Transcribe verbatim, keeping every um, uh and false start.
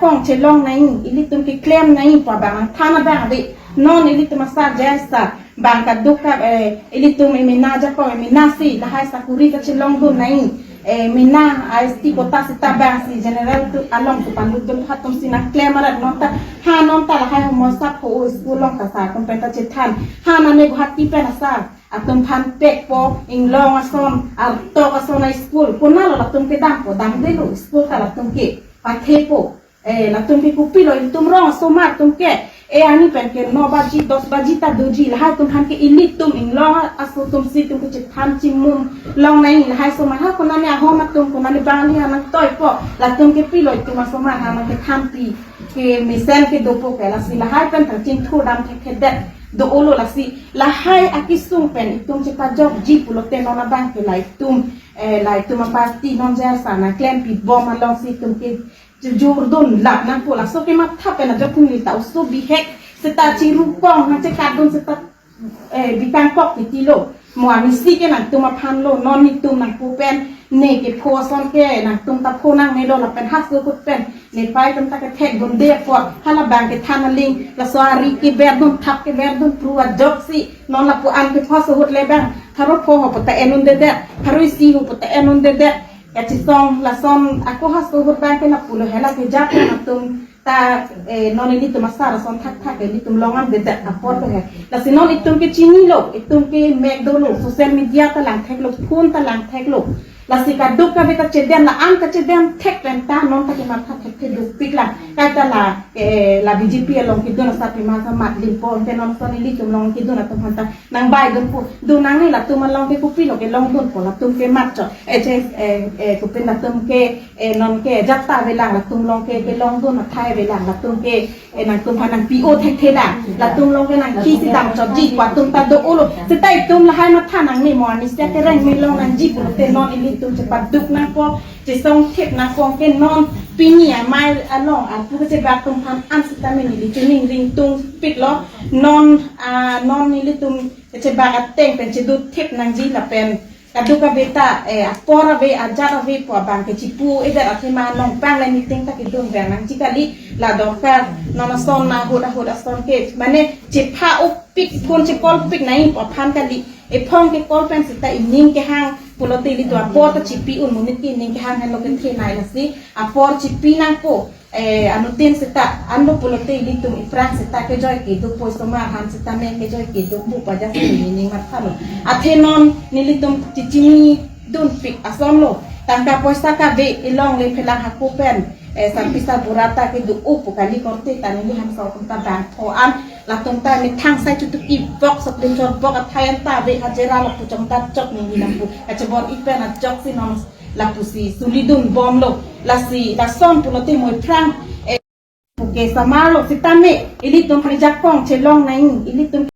kong chelong nangji, ilitum keklem nangji pu abang than abang ave. Non ilitum asar jai asar bang kaduk ka, eh, ilitum emena ajakong emena si lahai sakuri kachelongdun nangji. Eh, mena I S T quota seta bang si general tu along tu panlutdun atum si nangklem arat non ta, ha non ta lahai homo sap ho school along ta sar atum pen ta chethan. Ha nane Guwahati pen asar atum aphan pekpo, inglong ason, artok ason a school. Konatlo latum kedampo, damdelo school ta latum ke pathepo. Eh, latum ke kopilo, ilitum rong asomar atum ke, eh, ani pen ke no baji, dos baji ta doji, lahai atum aphan ke ilitum inglong aso atum si atum ke chethan chimum long nangji, lahai asomar ha konane ahom atum, konane bang ali ha nangtoipo, latum ke pilo, itum asomar ha nangkethanpi kemesen ke dopo ke, lasi lahai pen thang chingthur dam thekthedet do-olo, lasi lahai akesung pen itum chepajokji pulote non abang ke la itum, eh, la itum aparty non jai asar nangklempi bom along si itum ke jujurdun lap nangpo, laso kematha pen ajok kung ta oso bihek seta chirukong nangchekatdun seta, eh, bikangkok titilo. Mo amisi ke nangtum aphan lo, non itum nangpu pen ne kepho ason ke nangtum ta pho nangne lo, lapen haso ahut pen nepei atum ta kethekdunde apot hala bang kethan aling, laso ari keberdun, thap keberdun pru ajoksi non lapu-an kepho aso ahut le bang pharo pho ho pu ta en-undedet, pharo isi ho pu ta en-undedet. Kachesong lason ako haso ahut bang ke lapulo, hela kejap nangtum ta, eh, non ilitum asar ason thakthak ilitum long-andedet apot lo he. Lasi non itum ke chinilo, itum ke mek dolo, social media ta langtheklo, phone ta langtheklo. Lasi kaduk kave ta chedam, la-an kachedam thek pen ta non ta kematha thekthe dopik lang. Kaita la, eh, la B J P along kedun asar pima sa mat limpo, ante non ason ilitum long kedun atum aphan ta nangbaidunpo. Dun nangne, latum along ke kopilo kelongdunpo, latum ke matchot. Eh, che, eh, eh, kopin latum ke, eh, non ke jat ta avelang, latum along ke kelongdun athai avelang, latum ke, eh, nangtum aphan nangpi-o thekthe lang. Latum along ke nangkisi damchotji pu atum ta do-olo. Seta itum lahai matha nangne, mo ani seta kereng me long nangji pulote non ilitum chepaduk nangpo, chesongthip nangpo ke non pini amei along arpu kachebak atum aphan an seta me neli chuning ringtungpiklo. Non, ah, non nelitum kachebak ateng pen cheduthip nangji lapen kaduk kave ta, eh, apor ave, ajat ave pu abang ke chipu-edet athema nongpang le meeting ta kedun vang nangji kali, la dorkar non ason ahut ahut ason ke mane chepha-opik, phone che-call-pik nangji pu aphan kali. Ephong ke-call pen seta ining kehang pulote ilitum apor ta chipi-un, monit ke ining kehang henlo kethenei, lasi apor chipi nangpo. Eh, anuttin seta, anlo pulote ilitum iphrang seta kejoi kedopo, osomar aphan seta me kejoi kedopo pu ajat si neli ning mathalo. Athe non nelitum chechinidunpik ason lo. Tangka poisa kave, ilongle phelang hako pen, eh, sarpi sarbura ta kedo-o pu kali korte ta neli hanso atum ta bang pho an, latum ta methang sai chutuk ivok, soklim chorbok athai an ta ave, hajira lapu chongta chok neli lapu kachebor-i pen ajoksi non lapusi sulidun bomlo. Lasi lason pulote mo iphrang, eh, puke samarlo, seta me ilitum aphan ajakong chelong nangji, ilitum